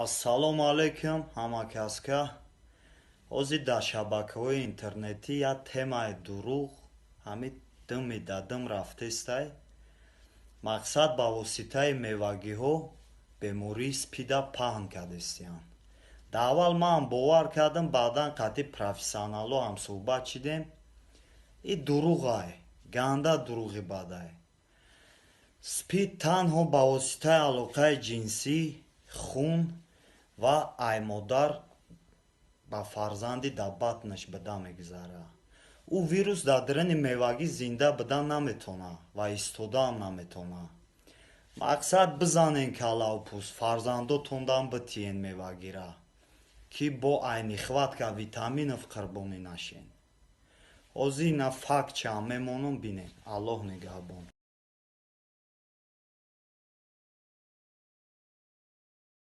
Ассалому алайкум, ҳамакаска. Ҳозир дар шабакаҳои интернетӣ як темаи дурӯғ ҳамин дими дадим рафтестай. Мақсад, ба воситаи мевагиҳо бемории СПИДа паҳн кардестиянд. Дар аввал ман бовар кардам, баъдан қатъи профессионалҳо ҳамсӯҳбат шидем. И дурӯғай, ганда дурӯғи бадай. СПИД танҳо ба воситаи алоқаи ҷинсӣ, хун ва ай модар ба фарзанди дар батнаш буда мегузарад. Ӯ вирус дар даруни мевагӣ зинда будан наметавонад ва истодаам наметавонад. Мақсад, бизанен каллаву пӯст, фарзандотондан битиен мевагира, ки бо ай нехватка витаминов қурбонӣ нашен. Ҳозир ина факт чиам мемонам, бинед. Аллоҳ нигаҳбон.